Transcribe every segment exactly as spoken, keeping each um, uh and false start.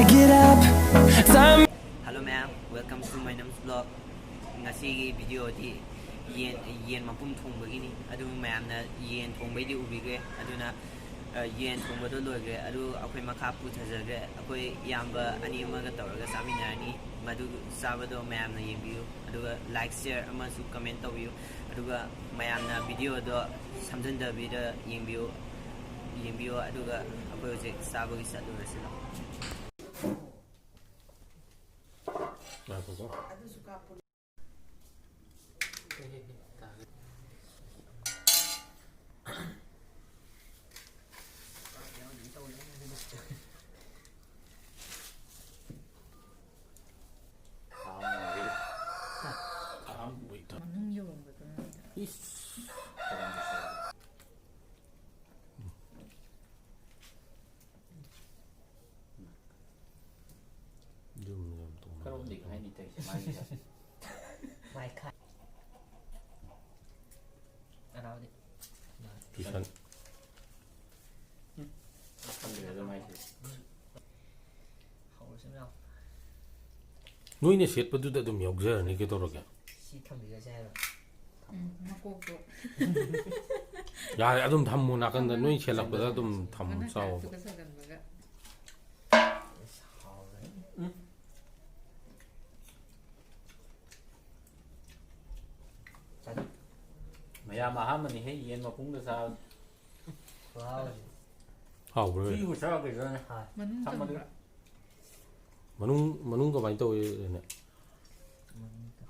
Get up, time. Hello ꯃꯌꯥꯝ, welcome to my Nam's vlog. ꯉꯁꯤꯒꯤ videoꯗꯤ ꯌꯦꯟ, ꯌꯦꯟ ꯃꯄꯨꯝ ꯊꯣꯡꯕꯒꯤꯅꯤ꯫ ꯑꯗꯨ ꯃꯌꯥꯝꯅ ꯌꯦꯟ ꯊꯣꯡꯕꯩꯗꯤ ꯎꯕꯤꯈ꯭ꯔꯦ꯫ ꯑꯗꯨꯅ, ꯑ, ꯌꯦꯟ ꯊꯣꯡꯕꯗꯣ ꯂꯣꯏꯈ꯭ꯔꯦ꯫ ꯑꯗꯨ ꯑꯩꯈꯣꯏ ꯃꯈꯥ ꯄꯨꯊꯖꯈ꯭ꯔꯦ꯫ ꯑꯩꯈꯣꯏ ꯏꯌꯥꯝꯕ ꯑꯅꯤ ꯑꯃꯒ ꯇꯧꯔꯒ ꯆꯥꯃꯤꯟꯅꯔꯅꯤ꯫ ꯃꯗꯨ ꯆꯥꯕꯗꯣ ꯃꯌꯥꯝꯅ ꯌꯦꯡꯕꯤꯌꯨ꯫ ꯑꯗꯨꯒ like, share ꯑꯃꯁꯨ comment ꯇꯧꯕꯤꯌꯨ꯫ ꯑꯗꯨꯒ ꯃꯌꯥꯝꯅ videoꯗꯣ ꯁꯝꯖꯟꯗꯕꯤꯗ ꯌꯦꯡꯕꯤꯌꯨ, ꯌꯦꯡꯕꯤꯌꯨ꯫ ꯑꯗꯨꯒ ꯑꯩꯈꯣꯏ ꯍꯧꯖꯤꯛ ꯆꯥꯕꯒꯤ ꯆꯠꯂꯨꯔꯁꯤ ꯂꯥꯎ꯫ ꯉꯥꯏꯈꯣꯀꯣ꯫ ꯃꯅꯨꯡ ꯌꯧꯔꯝꯒꯗ꯭ꯔꯥ? ꯏꯁ꯫ ꯌꯨꯝ ꯌꯥꯝ ꯇꯣꯡꯅ ꯀꯔꯣꯝꯗꯒꯤ ꯍꯥꯏꯅꯤ ꯇꯧꯔꯤꯁꯦ ꯃꯥꯒꯤꯁꯦ? ꯃꯥꯏ ꯈꯥꯏ꯫ ꯑꯅꯥꯎꯗꯤ꯫ ꯇꯨꯏꯁꯟ꯫ ꯎꯝ꯫ ꯈꯪꯗ꯭ꯔꯦꯗ ꯃꯥꯏꯁꯦ꯫ ꯍꯧꯔꯁꯤ ꯃꯌꯥꯝ꯫ ꯅꯣꯏꯅ ꯁꯦꯠꯄꯗꯨꯗ ꯑꯗꯨꯝ ꯌꯥꯎꯖꯔꯅꯤ, ꯀꯩꯗꯧꯔꯒꯦ? ꯁꯤ ꯊꯝꯕꯤꯔꯁꯦ ꯍꯥꯏꯔꯣ? ꯎꯝ, ꯃꯀꯣꯛꯇꯣ꯫ ꯌꯥꯔꯦ, ꯑꯗꯨꯝ ꯊꯝꯃꯣ ꯅꯥꯀꯟꯗ, ꯅꯣꯏ ꯁꯦꯠꯂꯛꯄꯗ ꯑꯗꯨꯝ ꯊꯝꯃꯣ, ꯃꯅꯥ ꯆꯥꯎꯕ꯫ ꯈꯔ ꯁꯥꯒꯟꯕꯒ꯫ ꯃꯌꯥꯝ ꯑꯍꯥꯟꯕꯅꯤꯍꯦ ꯌꯦꯟ ꯃꯄꯨꯝꯒ ꯆꯥꯕ꯫ ꯈꯨꯍꯥꯎꯁꯦ꯫ ꯍꯥꯎꯕ꯭ꯔꯣ? ꯁꯤꯕꯨ ꯆꯥꯈꯤꯗ꯭ꯔꯅꯦ? ꯍꯥꯎ꯫ ꯃꯅꯨꯡ ꯊꯝꯃꯗꯤ꯫ ꯆꯪꯕ꯭ꯔꯥ? ꯃꯅꯨꯡ, ꯃꯅꯨꯡ ꯀꯃꯥꯏꯅ ꯇꯧꯏ, ꯔꯦꯅꯦ? ꯃꯅꯨꯡꯗ꯫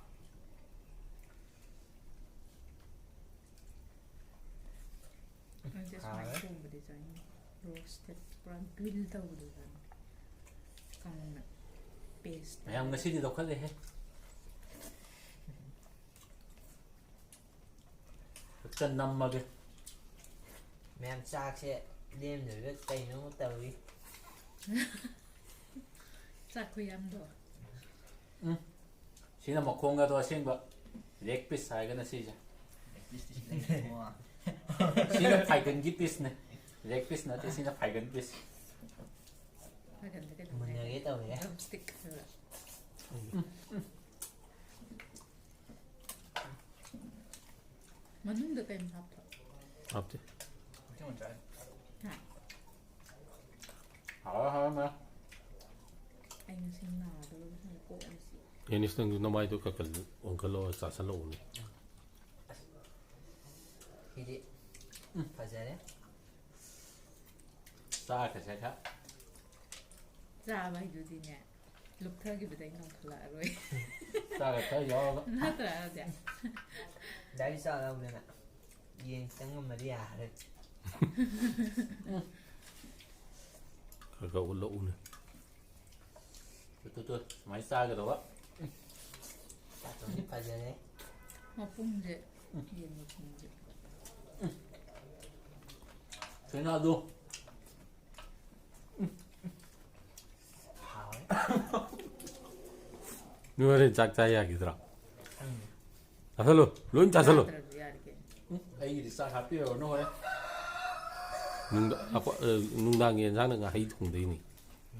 ꯑꯩꯁꯦ ꯁꯨꯃꯥꯏꯅ ꯍꯥꯎꯋꯦ꯫ ꯊꯣꯡꯕꯗꯤ ꯆꯥꯅꯤꯡꯉꯤ꯫ Roasted, ꯄꯨꯔꯥ grill ꯇꯧꯕꯗꯣ ꯆꯥꯅꯤꯡꯉꯤ꯫ ꯀꯪꯅ paste ꯃꯌꯥꯝ ꯇꯧꯔꯒ꯫ ꯉꯁꯤꯗꯤ ꯂꯧꯈꯠꯂꯦꯍꯦ꯫ ꯍꯦꯛꯇ ꯅꯝꯃꯒꯦ꯫ ꯃꯌꯥꯝ ꯆꯥꯛꯁꯦ ꯂꯦꯝꯗꯕꯤꯗ ꯀꯩꯅꯣ ꯑꯃ ꯇꯧꯔꯤ꯫ ꯆꯥꯛ ꯈꯨꯌꯥꯝꯗꯣ꯫ ꯎꯝ꯫ ꯁꯤꯅ ꯃꯈꯣꯡꯒꯗꯣ ꯑꯁꯦꯡꯕ leg piece ꯍꯥꯏꯔꯒꯅ ꯁꯤꯁꯦ꯫ Leg piece ꯇꯤ ꯁꯤ ꯂꯩꯔꯦꯀꯣ꯫ ꯁꯤꯅ ꯐꯥꯏꯒꯟꯒꯤ piece ꯅꯦ꯫ Leg piece ꯅꯠꯇꯦ, ꯁꯤꯅ ꯐꯥꯏꯒꯟ piece꯫ ꯃꯨꯟꯅꯒꯦ ꯇꯧꯔꯦ꯫ ꯗ꯭ꯔꯝꯁꯇꯤꯛ ꯈꯔ꯫ ꯃꯅꯨꯡꯗ ꯀꯩꯝ ꯍꯥꯞꯇ꯭ꯔꯣ? ꯍꯥꯞꯇꯦ꯫ ꯍꯥ? ꯍꯥꯎꯔꯦ, ꯍꯥꯎꯔꯦ, ꯃꯌꯥꯝ꯫ ꯑꯩ ꯉꯁꯤ ꯅꯥꯗꯣꯔꯕ ꯈꯪꯗꯦ, ꯀꯣꯛ ꯌꯥꯝ ꯆꯤꯛꯑꯦ꯫ ꯑꯦꯅꯤꯁ, ꯅꯪꯁꯨ ꯅꯃꯥꯏꯗꯣ ꯈꯔ ꯈꯔ ꯑꯣꯟꯈꯠꯂꯛꯑꯣ, ꯆꯥꯁꯜꯂꯛꯑꯣꯅꯦ꯫ ꯁꯤꯗꯤ ꯐꯖꯔꯦ꯫ ꯆꯥꯈ꯭ꯔꯁꯦ ꯈꯔ꯫ ꯆꯥꯕ ꯍꯥꯏꯗꯨꯗꯤꯅꯦ, ꯂꯨꯞꯊꯈꯤꯕꯗꯩ ꯉꯝꯈꯠꯂꯛꯑꯔꯣꯏ꯫ ꯆꯥꯒ ꯈꯔ ꯌꯥꯎꯔꯒ꯫ ꯅꯠꯇ꯭ꯔꯥ, ꯑꯗꯨꯗꯤ? ꯗꯥꯏꯔꯤ ꯆꯥ ꯂꯥꯎꯗꯅ꯫ ꯌꯦꯟ ꯈꯤꯇꯪ ꯉꯝꯃꯗꯤ ꯌꯥꯔꯦ꯫ ꯈꯔ ꯈꯔ ꯎꯠꯂꯛꯎꯅꯦ꯫ ꯇꯨ, ꯇꯨ, ꯇꯨ, ꯁꯨꯃꯥꯏꯅ ꯆꯥꯒꯗꯧꯕ꯫ ꯇꯥꯇꯣꯟꯗꯤ ꯐꯖꯔꯦ꯫ ꯃꯄꯨꯝꯁꯦ, ꯌꯦꯟ ꯃꯄꯨꯝꯁꯦ꯫ ꯁꯤꯅ ꯑꯗꯨ꯫ ꯍꯥꯎꯋꯦ꯫ ꯅꯣꯏ ꯍꯣꯔꯦꯟ ꯆꯥꯛ ꯆꯥ ꯌꯥꯈꯤꯗ꯭ꯔꯣ? ꯈꯪꯗꯦ꯫ ꯆꯥꯁꯜꯂꯨ, ꯂꯣꯏ ꯆꯥꯁꯜꯂꯨ꯫ ꯆꯥꯗ꯭ꯔꯁꯨ ꯌꯥꯔꯦ ꯀꯩꯅꯣ꯫ ꯎꯝ, ꯑꯩꯒꯤꯗꯤ ꯆꯥꯛ ꯍꯥꯞꯄꯤꯔꯨꯔꯅꯨ ꯍꯣꯔꯦꯟ꯫ ꯅꯨꯡꯗ-, ꯑꯩꯈꯣꯏ, ꯑ, ꯅꯨꯡꯗꯥꯡꯒꯤ ꯌꯦꯟꯁꯥꯡꯅ ꯉꯥꯍꯩ ꯊꯣꯡꯗꯣꯏꯅꯤ꯫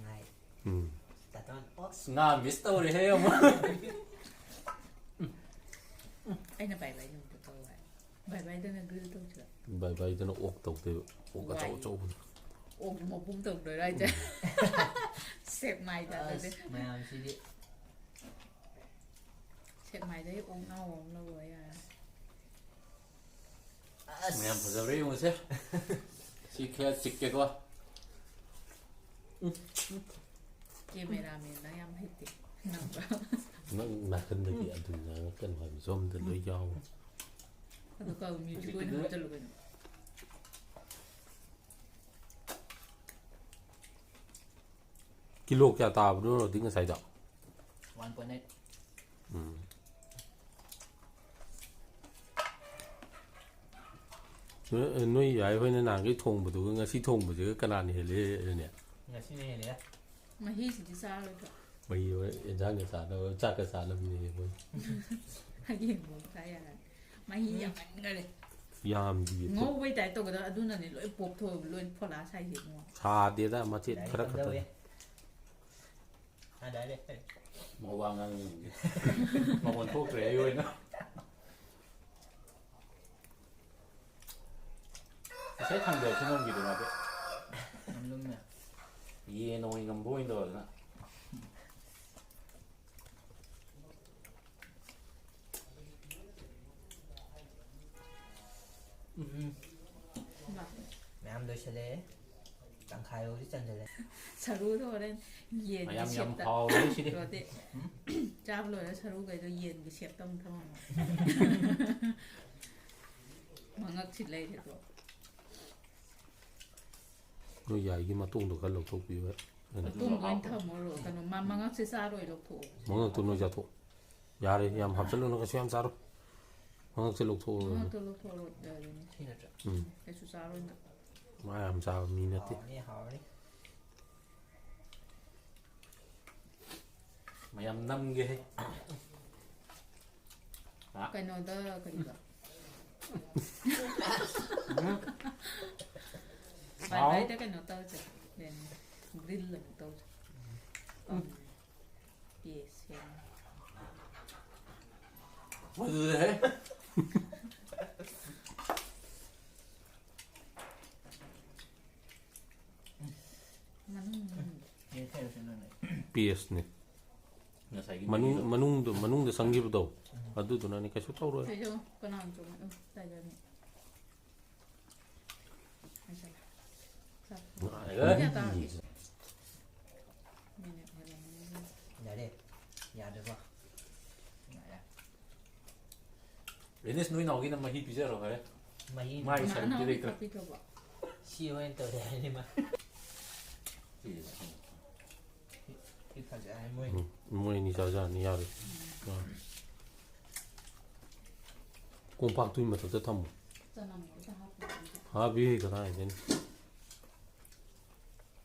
ꯉꯥꯏ꯫ ꯎꯝ꯫ ꯇꯥꯇꯣꯟ, ꯑꯣꯛꯁ꯫ ꯉꯥ miss ꯇꯧꯔꯦꯍꯦ ꯑꯃꯨꯛ꯫ ꯑꯩꯅ ꯕꯥꯏ ꯕꯥꯏ ꯅꯨꯃꯤꯠꯇ ꯇꯧ ꯍꯥꯏ꯫ ꯕꯥꯏ ꯕꯥꯏꯗꯅ grill ꯇꯧꯁꯤꯔꯣ? ꯕꯥꯏ ꯕꯥꯏꯗꯅ ꯑꯣꯛ ꯇꯧꯗꯣꯏꯕ꯫ ꯑꯣꯛ ꯑꯆꯧ ꯋꯥꯏ꯫ ꯑꯆꯧꯕꯗꯣ꯫ ꯑꯣꯛ ꯃꯄꯨꯝ ꯇꯧꯗꯣꯏꯔꯣ ꯍꯥꯏꯁꯦ? ꯎꯝ꯫ ꯁꯦꯛꯃꯥꯏꯗ ꯑꯗꯨꯗꯤ꯫ ꯑꯁ, ꯃꯌꯥꯝꯁꯤꯗꯤ꯫ ꯁꯦꯛꯃꯥꯏꯗꯩ ꯑꯣꯛꯅꯥꯎ ꯑꯃ ꯂꯧꯔ ꯌꯥꯔꯦ꯫ ꯑꯁ꯫ ꯃꯌꯥꯝ ꯐꯖꯕ꯭ꯔꯥ ꯌꯦꯡꯉꯨꯁꯦ꯫ ꯁꯤ ꯈꯔ ꯆꯤꯛꯀꯦꯀꯣ꯫ Cameraman ꯅ ꯌꯥꯝ ꯍꯩꯇꯦ꯫ ꯅꯪꯕ꯭ꯔꯥ? ꯅꯪ ꯅꯥꯀꯟꯗꯒꯤ ꯑꯗꯨ ꯉꯥꯡꯉꯛꯀꯅꯨ ꯍꯥꯏꯕꯁꯨ ꯑꯝꯇ ꯂꯣꯏ ꯌꯥꯎꯔꯦ꯫ ꯑꯗꯨ ꯀꯧ, music ꯑꯣꯏꯅ ꯍꯥꯞꯆꯜꯂꯨ ꯀꯩꯅꯣ꯫ ꯀꯤꯂꯣ ꯀꯌꯥ ꯇꯥꯕꯅꯣ ꯔꯣꯗꯤ ꯉꯁꯥꯏꯗꯣ? One point eight꯫ ꯎꯝ꯫ ꯅꯣꯏ, ꯅꯣꯏ ꯌꯥꯏ ꯍꯣꯏꯅ ꯅꯍꯥꯟꯈꯩ ꯊꯣꯡꯕꯗꯨꯒ ꯉꯁꯤ ꯊꯣꯡꯕꯁꯤꯒ ꯀꯅꯥꯅ ꯍꯦꯜꯂꯤ, ꯑꯗꯨꯅꯦ? ꯉꯁꯤꯅ ꯍꯦꯜꯂꯦ꯫ ꯃꯍꯤꯁꯤꯗꯤ ꯆꯥꯔꯣꯏꯗ꯭ꯔꯣ? ꯃꯍꯤ ꯍꯣꯏ ꯏꯟꯖꯥꯡꯒ ꯆꯥꯅꯕ, ꯆꯥꯛꯀ ꯆꯥꯅꯕꯅꯦ ꯃꯣꯏ꯫ ꯍꯌꯦꯡ ꯃꯣꯏ ꯆꯥ ꯌꯥꯔꯅꯤ꯫ ꯃꯍꯤ ꯎꯝ꯫ ꯌꯥꯝꯃꯟꯈꯔꯦ꯫ ꯌꯥꯝꯗꯤꯌꯦ꯫ ꯉꯧꯕꯩ type ꯇꯧꯒꯗꯕ ꯑꯗꯨꯅꯅꯦ ꯂꯣꯏ ꯄꯣꯞꯊꯣꯛꯑꯕ, ꯂꯣꯏ ꯐꯣꯂꯥ ꯁꯥꯏꯁꯦ ꯏꯕꯨꯡꯉꯣ꯫ ꯁꯥꯗꯦꯗ, ꯃꯆꯦꯠ ꯂꯥꯏꯔꯤꯛ ꯈꯔ ꯀꯝꯗꯧꯋꯦ? ꯈꯛꯇꯅꯦ꯫ ꯃꯋꯥ ꯉꯥꯡꯉꯤ꯫ ꯃꯉꯣꯟ ꯊꯣꯛꯇ꯭ꯔꯦ ꯑꯩ ꯑꯣꯏꯅ꯫ ꯉꯁꯥꯏ ꯊꯥꯡꯗꯔꯁꯨ ꯉꯝꯈꯤꯗꯦ ꯃꯥꯗꯤ꯫ ꯌꯦꯟ ꯑꯣꯏꯅ ꯉꯝꯕ ꯑꯣꯏꯅ ꯇꯧꯔꯗꯅ꯫ ꯎꯝ꯫ ꯃꯌꯥꯝ ꯂꯣꯏꯁꯤꯜꯂꯛꯑꯦ꯫ ꯇꯪꯈꯥꯏ ꯐꯥꯎꯗꯤ ꯆꯟꯁꯤꯜꯂꯦ꯫ ꯁꯔꯨꯗꯣ ꯍꯣꯔꯦꯟ ꯌꯦꯟꯒꯤ ꯃꯌꯥꯝ ꯌꯥꯝ ꯁꯦꯞꯇ ꯍꯥꯎꯔꯦ ꯁꯤꯗꯤ꯫ ꯔꯣꯗꯤ꯫ ꯆꯥꯕ ꯂꯣꯏꯔ ꯁꯔꯨꯈꯩꯗꯣ ꯌꯦꯟꯒꯤ ꯁꯦꯞꯇ ꯑꯃꯨꯛ ꯊꯝꯃꯝꯃꯣ꯫ ꯃꯉꯛꯁꯤ ꯂꯩꯔꯦꯗꯣ꯫ ꯅꯣꯏ ꯌꯥꯏꯒꯤ ꯃꯇꯣꯡꯗꯣ ꯈꯔ ꯂꯧꯊꯣꯛꯄꯤꯌꯨ꯫ ꯑꯗꯨꯅ ꯃꯇꯣꯡꯗꯣ ꯑꯣꯏꯅ ꯊꯝꯃꯣ꯫ ꯀꯩꯅꯣ, ꯃꯥ ꯃꯉꯛꯁꯦ ꯆꯥꯔꯣꯏ, ꯂꯧꯊꯣꯛꯑꯣ꯫ ꯃꯉꯛꯇꯣ ꯅꯣꯏ ꯆꯥꯊꯣꯛ꯫ ꯌꯥꯔꯦ, ꯌꯥꯝ ꯍꯥꯞꯆꯜꯂꯨꯅꯨ, ꯀꯩꯁꯨ ꯌꯥꯝ ꯆꯥꯔꯣꯏ꯫ ꯃꯉꯛꯁꯦ ꯂꯧꯊꯣꯛꯑꯣ꯫ ꯃꯉꯛꯇꯣ ꯂꯧꯊꯣꯛꯑꯣ, ꯌꯥꯔꯦꯅꯦ꯫ ꯁꯤ ꯅꯠꯇ꯭ꯔꯥ? ꯎꯝ꯫ ꯀꯩꯁꯨ ꯆꯥꯔꯣꯏ ꯅꯪ꯫ ꯃꯥ ꯌꯥꯝ ꯆꯥꯕ ꯃꯤ ꯅꯠꯇꯦ꯫ ꯍꯥꯎꯔꯅꯤ, ꯍꯥꯎꯔꯅꯤ꯫ ꯃꯌꯥꯝ ꯅꯝꯒꯦ ꯍꯦ꯫ ꯀꯩꯅꯣꯗ ꯀꯔꯤꯕ? ꯕꯥꯏ ꯕꯥꯏꯗ ꯀꯩꯅꯣ ꯇꯧꯁꯦ꯫ ꯒ꯭ꯔꯤꯜ ꯑꯃꯨꯛ ꯇꯧꯁꯦ꯫ ꯄꯦꯁ ꯁꯦꯝ꯫ ꯐꯖꯔꯦ꯫ ꯃꯅꯨꯡ, ꯃꯅꯨꯡ꯫ ꯄꯦꯁꯅꯦ꯫ ꯉꯁꯥꯏꯒꯤ ꯃꯅꯨꯡ, ꯃꯍꯤꯗꯣ꯫ ꯃꯅꯨꯡꯗꯣ, ꯃꯅꯨꯡꯗ ꯆꯪꯈꯤꯕꯗꯣ, ꯑꯗꯨꯗꯨꯅꯅꯦ, ꯀꯩꯁꯨ ꯇꯧꯔꯣꯏ꯫ ꯀꯩꯁꯨ ꯀꯅꯥꯅ ꯆꯨꯝꯃꯦ? ꯎꯝ, ꯇꯥꯏꯖꯅꯤ꯫ ꯍꯥꯏꯖꯜꯂꯦ꯫ ꯆꯥꯛ꯫ ꯉꯥꯏꯔꯦ꯫ ꯄꯨꯡ ꯀꯌꯥ ꯇꯥꯔꯒꯦ? ꯃꯤꯅꯤꯠ ꯍꯦꯜꯂꯝꯃꯅꯤ꯫ ꯌꯥꯔꯦ꯫ ꯌꯥꯗ꯭ꯔꯕꯣ? ꯌꯥꯔꯦ꯫ ꯔꯦꯅꯦꯁ, ꯅꯣꯏ ꯅꯥꯎꯒꯤꯅ ꯃꯍꯤ ꯄꯤꯖꯔꯣ ꯍꯣꯔꯦꯟ꯫ ꯃꯍꯤ ꯃꯥꯒꯤ ꯅꯅꯥꯎ ꯁꯔꯨꯛꯇꯤ ꯂꯩꯇ꯭ꯔꯦ꯫ ꯊꯛꯄꯤꯗ꯭ꯔꯕꯣ? ꯁꯤ ꯍꯣꯔꯦꯟ ꯇꯧꯔꯦ ꯍꯥꯏꯅꯤ ꯃꯥ꯫ ꯁꯤ, ꯁꯤ ꯐꯖꯔꯦ ꯃꯣꯏ꯫ ꯎꯝ, ꯃꯣꯏ ꯑꯅꯤ ꯆꯥꯖꯔꯅꯤ, ꯌꯥꯔꯦ꯫ ꯎꯝ꯫ ꯀꯣꯝꯄꯥꯛꯇꯨꯒꯤ ꯃꯊꯛꯇ ꯊꯝꯃꯨ꯫ ꯆꯅꯝ ꯑꯝꯇ ꯍꯥꯞꯄꯤꯌꯨ꯫ ꯍꯥꯞꯄꯤ, ꯀꯗꯥꯏꯗꯩꯅꯣ?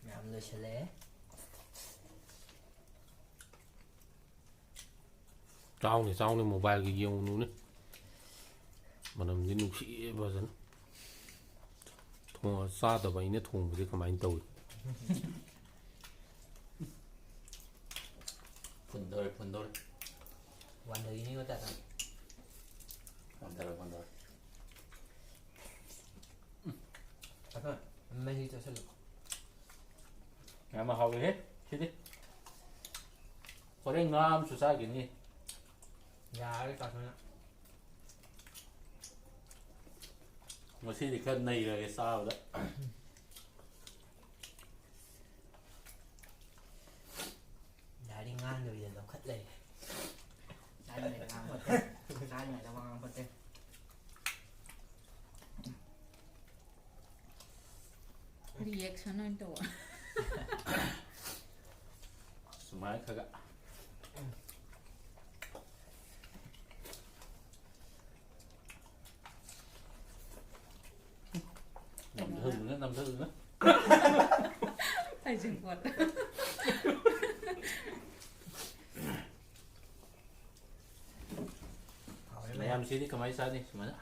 ꯃꯌꯥꯝ ꯂꯣꯏꯁꯤꯜꯂꯛꯑꯦ꯫ ꯆꯥꯎꯅꯦ, ꯆꯥꯎꯅꯦ, ꯃꯣꯕꯥꯏꯜꯒꯤ ꯌꯦꯡꯉꯨꯅꯨꯅꯦ꯫ ꯃꯅꯝꯗꯤ ꯅꯨꯡꯁꯤꯌꯦ ꯐꯖꯅ꯫ ꯊꯣꯡ-, ꯆꯥꯗꯕ ꯑꯩꯅ ꯊꯣꯡꯕꯁꯦ ꯀꯃꯥꯏꯅ ꯇꯧꯏ? ꯐꯨꯟꯗꯧꯔꯦ, ꯐꯨꯟꯗꯧꯔꯦ꯫ ꯋꯥꯟꯊꯈꯤꯅꯤꯀꯣ ꯇꯥꯇꯥ꯫ ꯋꯥꯟꯊꯔꯣꯏ, ꯋꯥꯟꯊꯔꯣꯏ꯫ ꯇꯥꯇꯥ, ꯃꯍꯤ ꯆꯥꯁꯤꯜꯂꯨ꯫ ꯌꯥꯝ ꯍꯥꯎꯋꯤꯍꯦ ꯁꯤꯗꯤ꯫ ꯍꯣꯔꯦꯟ ꯉꯥ ꯑꯃꯁꯨ ꯆꯥꯈꯤꯅꯤ꯫ ꯌꯥꯔꯦ ꯇꯥꯇꯥꯅ꯫ ꯉꯁꯤꯗꯤ ꯈꯔ ꯅꯩꯔꯒꯦ ꯆꯥꯕꯗ꯫ ꯗꯥꯏꯔꯤ ꯉꯥꯡꯗꯕꯤꯗ ꯂꯧꯈꯠ ꯂꯩꯔꯦ꯫ ꯆꯥꯔꯤꯉꯩꯗ ꯉꯥꯡꯕ ꯐꯠꯇꯦ꯫ ꯆꯥꯔꯤꯉꯩꯗ ꯋꯥ ꯉꯥꯡꯕ ꯐꯠꯇꯦ꯫ Reaction ꯑꯣꯏꯅ ꯇꯧꯕ꯫ ꯁꯨꯃꯥꯏꯅ ꯈꯔ ꯈꯔ꯫ ꯅꯝꯊꯗꯨꯅ, ꯅꯝꯊꯗꯨꯅ꯫ ꯍꯩꯖꯤꯡꯄꯣꯠ꯫ ꯍꯥꯎꯔꯦ ꯃꯌꯥꯝ꯫ ꯃꯌꯥꯝꯁꯤꯗꯤ ꯀꯃꯥꯏꯅ ꯆꯥꯅꯤ ꯁꯨꯃꯥꯏꯅ?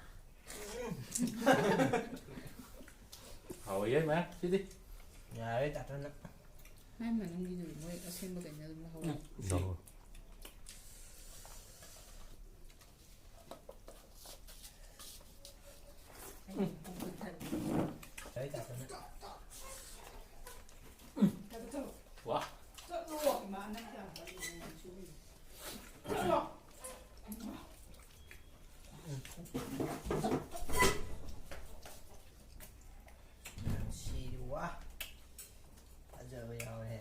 ꯍꯥꯎꯋꯦ ꯃꯌꯥꯝ ꯁꯤꯗꯤ꯫ ꯌꯥꯔꯦ ꯇꯥꯇꯥꯅ꯫ ꯃꯥꯏ ꯃꯅꯨꯡꯒꯤꯗꯨꯗꯤ ꯃꯣꯏ ꯑꯁꯦꯡꯕ ꯀꯩꯅꯣ ꯑꯗꯨꯝ ꯂꯧꯍꯧꯔꯦ꯫ ꯎꯝ꯫ ꯌꯥꯔꯦ ꯇꯥꯇꯥꯅ꯫ ꯋꯥ꯫ ꯁꯤꯗꯤ ꯋꯥ꯫ ꯐꯖꯕ ꯌꯥꯎꯔꯦ꯫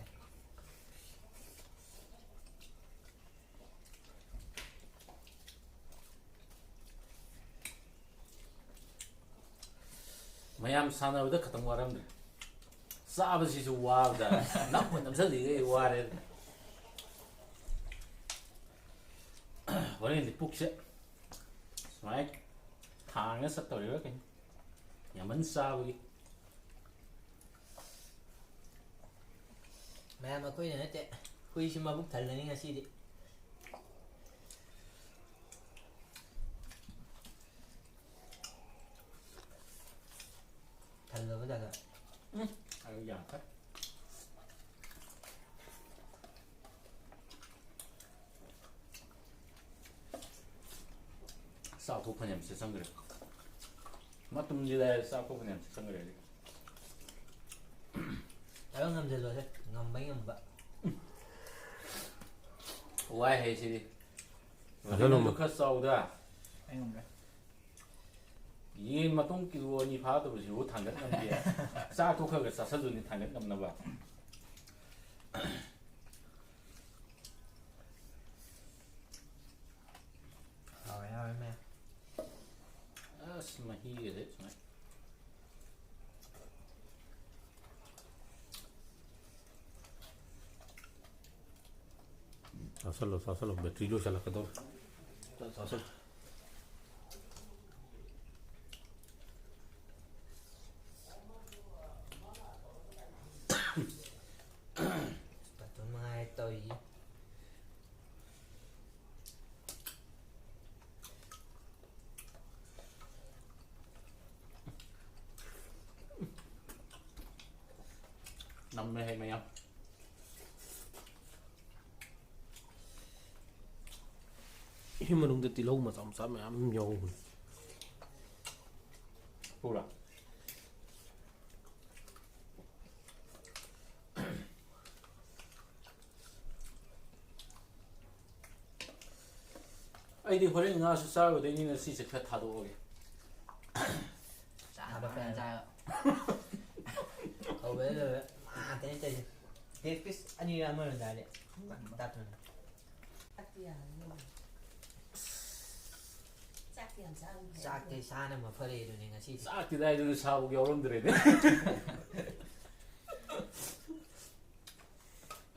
ꯃꯌꯥꯝ ꯁꯥꯟꯅꯕꯗ ꯈꯇꯪ ꯋꯥꯔꯝꯗ꯭ꯔꯦ꯫ ꯆꯥꯕꯁꯤꯁꯨ ꯋꯥꯕꯗ ꯅꯝꯕ ꯅꯝꯁꯤꯜꯂꯤꯈꯩ ꯋꯥꯔꯦ꯫ ꯍꯣꯔꯦꯟꯗꯤ ꯄꯨꯛꯁꯦ ꯁꯨꯃꯥꯏꯅ ꯊꯥꯡꯉ ꯆꯠꯇꯧꯔꯤꯕ꯭ꯔꯥ ꯀꯩꯅꯣ? ꯌꯥꯝꯃꯟ ꯆꯥꯕꯒꯤ꯫ ꯃꯌꯥꯝ ꯑꯩꯈꯣꯏꯅ ꯅꯠꯇꯦ, ꯍꯨꯏꯁꯨ ꯃꯕꯨꯛ ꯊꯜꯂꯅꯤ ꯉꯁꯤꯗꯤ꯫ ꯊꯜꯂꯕ ꯖꯥꯠꯂ? ꯎꯝ, ꯑꯗꯨ ꯌꯥꯝ ꯐꯩ꯫ ꯆꯥꯛ ꯊꯣꯛ ꯐꯅꯌꯥꯝ ꯆꯪꯈ꯭ꯔꯦ꯫ ꯃꯇꯨꯝꯗꯤ ꯂꯩꯔꯦ, ꯆꯥꯛ ꯊꯣꯛ ꯐꯅꯌꯥꯝ ꯆꯪꯈ꯭ꯔꯦ꯫ ꯈꯔ ꯉꯝꯁꯤꯜꯂꯣꯁꯦ, ꯉꯝꯕꯩ ꯉꯝꯕ꯫ ꯋꯥꯏ ꯍꯥꯏ ꯁꯤꯗꯤ꯫ ꯑꯗꯨ ꯅꯣꯡꯃ ꯅꯪꯁꯨ ꯈꯔ ꯆꯥꯎꯗ꯫ ꯑꯩ ꯉꯝꯗ꯭ꯔꯦ꯫ ꯌꯦꯟ ꯃꯇꯨꯝ ꯀꯤꯂꯣ ꯑꯅꯤ ꯐꯥꯗꯕꯁꯤꯕꯨ ꯊꯥꯡꯒꯠ ꯉꯝꯗꯦ꯫ ꯆꯥꯛꯇꯣ ꯈꯔ ꯈꯔ ꯆꯥꯁꯤꯜꯂꯨꯅꯦ ꯊꯥꯡꯒꯠ ꯉꯝꯅꯕ꯫ ꯍꯥꯎꯋꯦ, ꯍꯥꯎꯋꯦ, ꯃꯌꯥꯝ꯫ ꯑꯁ, ꯃꯍꯤꯒꯁꯦ ꯁꯨꯃꯥꯏ꯫ ꯆꯥꯁꯜꯂꯣ, ꯆꯥꯁꯜꯂꯣ, ꯕꯦꯇ꯭ꯔꯤ ꯂꯣꯏꯁꯜꯂꯛꯀꯗꯧꯔꯦ꯫ ꯆꯥ-, ꯆꯥꯁꯜꯂꯣ꯫ ꯕꯥꯔꯇꯣꯟ ꯃꯉꯥꯏꯔꯦ ꯇꯧꯔꯤꯁꯦ꯫ ꯅꯝꯃꯦ ꯍꯦ ꯃꯌꯥꯝ꯫ ꯁꯤ ꯃꯅꯨꯡꯗ ꯇꯤꯜꯍꯧ ꯃꯆꯥ ꯃꯆꯥ ꯃꯌꯥꯝ ꯌꯥꯎꯕꯅꯤ꯫ ꯄꯨꯔꯥ꯫ ꯑꯩꯗꯤ ꯍꯣꯔꯦꯟ ꯉꯥꯁꯨ ꯆꯥꯔꯨꯗꯣꯏꯅꯤꯅ ꯁꯤꯁꯦ ꯈꯔ ꯊꯥꯗꯣꯛꯑꯒꯦ꯫ ꯆꯥꯕ ꯐꯖꯅ ꯆꯥꯕ꯫ ꯍꯧꯕꯗ ꯂꯣꯏꯕ ꯃꯥ ꯉꯥꯛꯇꯅꯦ ꯇꯧꯔꯤꯁꯦ꯫ ꯂꯦꯒ ꯄꯤꯁ ꯑꯅꯤꯔ ꯑꯃꯔ ꯆꯥꯔꯦ꯫ ꯇꯥꯇꯣꯟ꯫ ꯆꯥꯛꯇꯤ ꯌꯥꯔꯅꯤ꯫ ꯆꯥꯛꯇꯤ ꯌꯥꯝ ꯆꯥꯔꯝꯗ꯭ꯔꯦ꯫ ꯆꯥꯛꯇꯤ ꯁꯥꯅ ꯃꯐꯔꯦ ꯑꯗꯨꯅꯦ ꯉꯁꯤꯗꯤ꯫ ꯆꯥꯛꯇꯤ ꯗꯥꯏꯗꯨꯅ ꯁꯥꯕꯨꯛ ꯌꯥꯎꯔꯝꯗ꯭ꯔꯦꯅꯦ꯫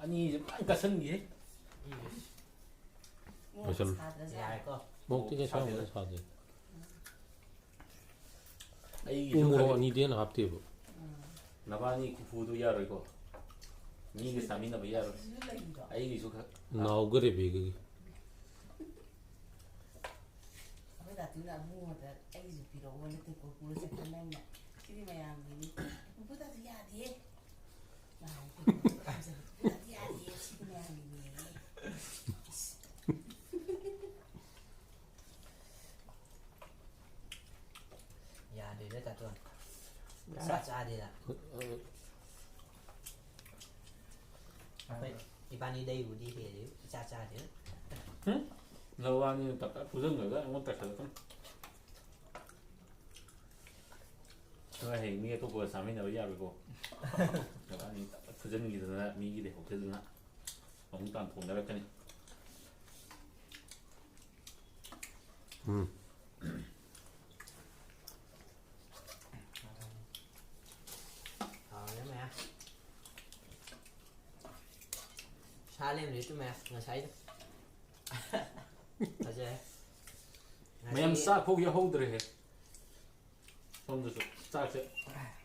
ꯑꯅꯤꯁꯦ ꯐꯖꯅ ꯀꯠꯁꯟꯈꯤ꯫ ꯎꯝ꯫ ꯃꯣꯔꯣꯛ ꯂꯣꯏꯁꯜꯂꯨ꯫ ꯁꯥꯗ꯭ꯔꯖꯥꯠꯂ? ꯌꯥꯔꯦꯀꯣ꯫ ꯃꯣꯔꯣꯛꯇꯤ ꯀꯩꯁꯨ ꯌꯥꯝ ꯀꯟꯅ ꯁꯥꯗꯦ꯫ ꯑꯩꯒꯤꯁꯨ ꯎ ꯃꯣꯔꯣꯛ ꯈꯔ ꯑꯅꯤꯗꯤ ꯍꯦꯟꯅ ꯍꯥꯞꯇꯦꯕ꯫ ꯎꯝ꯫ ꯅꯕꯥꯅꯤ ꯈꯨꯐꯨꯗꯨ ꯌꯥꯔꯣꯏꯀꯣ꯫ ꯃꯤꯒ ꯆꯥꯃꯤꯟꯅꯕ ꯌꯥꯔꯣꯏ꯫ ꯑꯁꯤꯁꯨ ꯂꯩꯕ꯭ꯔꯣ? ꯑꯩꯒꯤꯁꯨ ꯈꯔ ꯅꯥꯎꯒ ꯔꯦꯕꯦꯒꯒꯤ꯫ ꯑꯩꯈꯣꯏ ꯗꯥꯇꯨꯅ ꯑꯕꯨꯡꯉꯣꯗ ꯑꯩꯒꯤꯁꯨ ꯄꯤꯔꯛꯑꯣꯅ ꯇꯦꯡꯀꯣꯠ ꯄꯨꯔ ꯆꯠꯈ꯭ꯔꯦ ꯅꯪꯅ꯫ ꯁꯤꯗꯤ ꯃꯌꯥꯝꯒꯤꯅꯤ꯫ ꯄꯨꯄꯨꯗꯗꯤ ꯌꯥꯗꯦꯍꯦ꯫ ꯅꯍꯥꯟ ꯇꯦꯡꯀꯣꯠ ꯄꯨꯔ ꯆꯠꯈ꯭ꯔꯦ꯫ ꯄꯨꯄꯨꯗꯗꯤ ꯌꯥꯗꯦꯍꯦ꯫ ꯁꯤꯗꯤ ꯃꯌꯥꯝꯒꯤꯅꯦꯌꯦ꯫ ꯏꯁ꯫ ꯆꯥꯗꯦꯗ꯫ ꯑꯩꯈꯣꯏ ꯏꯕꯥꯅꯤꯗꯩꯕꯨꯗꯤ ꯍꯦꯜꯂꯤ, ꯏꯆꯥ ꯆꯥꯗꯦ꯫ ꯅꯕꯥꯅꯤ ꯇꯞ ꯇꯞ ꯐꯨꯖꯟꯈ꯭ꯔꯒ ꯑꯩꯉꯣꯟꯗ ꯇꯥꯏꯁꯜꯂꯛꯀꯅꯨ꯫ ꯅꯣꯏ ꯍꯌꯦꯡ ꯃꯤ ꯑꯇꯣꯞꯄꯒ ꯆꯥꯃꯤꯟꯅꯕ ꯌꯥꯔꯣꯏꯀꯣ꯫ ꯅꯕꯥꯅꯤ ꯇꯞ ꯇꯞ ꯐꯨꯖꯟꯈꯤꯗꯅ ꯃꯤꯒꯤ ꯂꯩꯍꯧꯗꯗꯅ ꯑꯃꯨꯛ ꯇꯥꯟꯊꯣꯛꯅꯔꯛꯀꯅꯤ꯫ ꯎꯝ꯫ ꯍꯥꯎꯔꯦ ꯃꯌꯥꯝ꯫ ꯁꯥ ꯂꯦꯝꯗ꯭ꯔꯦ ꯇꯨ ꯃꯌꯥꯝ ꯉꯁꯥꯏꯗꯣ꯫ ꯐꯖꯔꯦ꯫ ꯉꯁꯤ ꯃꯌꯥꯝ ꯆꯥꯛ ꯐꯥꯎ ꯌꯥꯎꯍꯧꯗ꯭ꯔꯦꯍꯦ꯫ ꯁꯣꯝꯗꯁꯨ ꯆꯥꯛꯁꯦ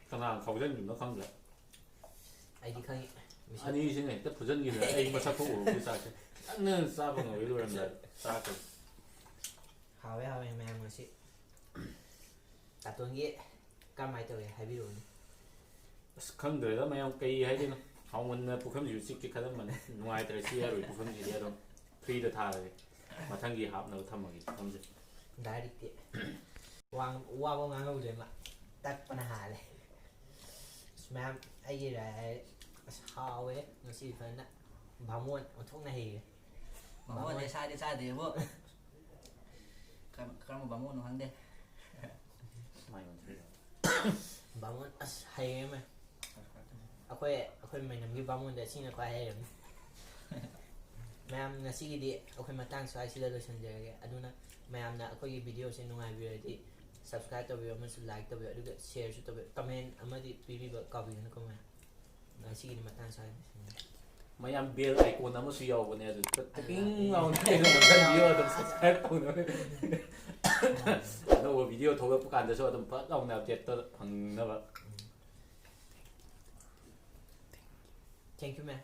ꯀꯅꯥꯅ ꯈꯥꯎꯖꯟꯈꯤꯕꯅꯣ ꯈꯪꯗ꯭ꯔꯦ꯫ ꯑꯩꯗꯤ ꯈꯪꯉꯤ꯫ ꯃꯤꯁꯛ ꯑꯅꯤꯁꯤꯅ ꯍꯦꯛꯇ ꯐꯨꯖꯟꯈꯤꯗꯅ ꯑꯩ ꯃꯁꯛ ꯐꯥꯎ ꯎꯍꯧꯗꯦ ꯆꯥꯛꯁꯦ꯫ ꯈꯤꯇꯪꯅ ꯆꯥꯕ ꯉꯝꯒꯦ ꯂꯣꯏꯔꯝꯗꯥꯏꯗ ꯆꯥꯛꯁꯦ꯫ ꯍꯥꯎꯋꯦ ꯍꯥꯎꯋꯦ ꯃꯌꯥꯝ ꯉꯁꯤ꯫ ꯇꯥꯇꯣꯟꯒꯤ ꯀꯔꯝꯍꯥꯏꯅ ꯇꯧꯋꯦ ꯍꯥꯏꯕꯤꯔꯛꯎꯅꯦ꯫ ꯑꯁ ꯈꯪꯗ꯭ꯔꯦꯗ ꯃꯌꯥꯝ ꯀꯩ ꯍꯥꯏꯗꯣꯏꯅꯣ꯫ ꯍꯥꯎꯃꯟꯗꯅ ꯄꯨꯈꯝꯁꯤꯁꯨ ꯆꯤꯛꯀꯦ ꯈꯜꯂꯝꯕꯅꯦ꯫ ꯅꯨꯡꯉꯥꯏꯇ꯭ꯔꯦ ꯁꯤ ꯌꯥꯔꯣꯏ ꯄꯨꯈꯝꯁꯤꯗꯤ ꯑꯗꯨꯝ ꯐ꯭ꯔꯤꯗ ꯊꯥꯔꯒꯦ꯫ ꯃꯊꯪꯒꯤ ꯍꯥꯞꯅꯕ ꯊꯝꯃꯒꯦ ꯄꯨꯈꯝꯁꯦ꯫ ꯗꯥꯏꯔꯦꯛꯇꯤ ꯋꯥ ꯋꯥꯕꯧ ꯉꯥꯡꯍꯧꯗ꯭ꯔꯦ ꯃꯥ꯫ ꯇꯛꯄꯅ ꯍꯥꯜꯂꯦ꯫ ꯑꯁ ꯃꯌꯥꯝ ꯑꯩꯒꯤ ꯔꯥꯏ ꯍꯥꯏꯔꯦ꯫ ꯑꯁ ꯍꯥꯎꯋꯦ ꯉꯁꯤ ꯐꯖꯅ꯫ ꯕꯥꯃꯣꯟ ꯑꯣꯟꯊꯣꯛꯅ ꯍꯩꯔꯦ꯫ ꯕꯥꯃꯣꯟꯁꯦ ꯁꯥꯗꯤ ꯁꯥꯗꯦꯕꯨ꯫ ꯀꯔꯝ- ꯀꯔꯝꯕ ꯕꯥꯃꯣꯟꯅꯣ ꯈꯪꯗꯦ꯫ ꯃꯥꯏ ꯑꯣꯟꯊꯣꯛꯏꯕ꯫ ꯕꯥꯃꯣꯟ ꯑꯁ ꯍꯩꯔꯦ ꯃꯌꯥꯝ꯫ ꯑꯩꯈꯣꯏ ꯑꯩꯈꯣꯏ ꯃꯩꯅꯝꯒꯤ ꯕꯥꯃꯣꯟꯗ ꯑꯁꯤꯅ ꯈ꯭ꯋꯥꯏ ꯍꯩꯔꯝꯅꯤ꯫ ꯃꯌꯥꯝ ꯉꯁꯤꯒꯤꯗꯤ ꯑꯩꯈꯣꯏ ꯃꯇꯥꯡ ꯁ꯭ꯋꯥꯏꯁꯤꯗ ꯂꯣꯏꯁꯤꯟꯖꯔꯒꯦ꯫ ꯑꯗꯨꯅ ꯃꯌꯥꯝꯅ ꯑꯩꯈꯣꯏꯒꯤ ꯚꯤꯗꯤꯑꯣꯁꯦ ꯅꯨꯡꯉꯥꯏꯕꯤꯔꯗꯤ subscribe ꯇꯧꯕꯤꯌꯨ ꯑꯃꯁꯨꯡ like ꯇꯧꯕꯤꯌꯨ꯫ ꯑꯗꯨꯒ shareꯁꯨ ꯇꯧꯕꯤꯌꯨ꯫ Comment ꯑꯃꯗꯤ ꯄꯤꯕꯤꯕ ꯀꯥꯎꯕꯤꯒꯅꯨꯀꯣ ꯃꯌꯥꯝ꯫ ꯉꯁꯤꯒꯤꯗꯤ ꯃꯇꯥꯡ ꯁ꯭ꯋꯥꯏꯗ ꯂꯣꯏꯁꯤꯟꯖꯔꯒꯦ꯫ ꯃꯌꯥꯝ bell icon ꯑꯃꯁꯨ ꯌꯥꯎꯕꯅꯦ ꯑꯗꯨ ꯇꯤꯡ ꯂꯥꯎꯅ ꯀꯩꯅꯣ ꯅꯝꯁꯤꯟꯕꯤꯌꯣ ꯑꯗꯨꯝ subscribe ꯇꯧꯅꯕ꯫ ꯑꯅꯧꯕ ꯚꯤꯗꯤꯑꯣ ꯊꯣꯛꯂꯛꯄ ꯀꯥꯟꯗꯁꯨ ꯑꯗꯨꯝ ꯐꯠ ꯂꯥꯎꯅ updateꯇꯣ ꯐꯪꯅꯕ꯫ Thank you ꯃꯌꯥꯝ꯫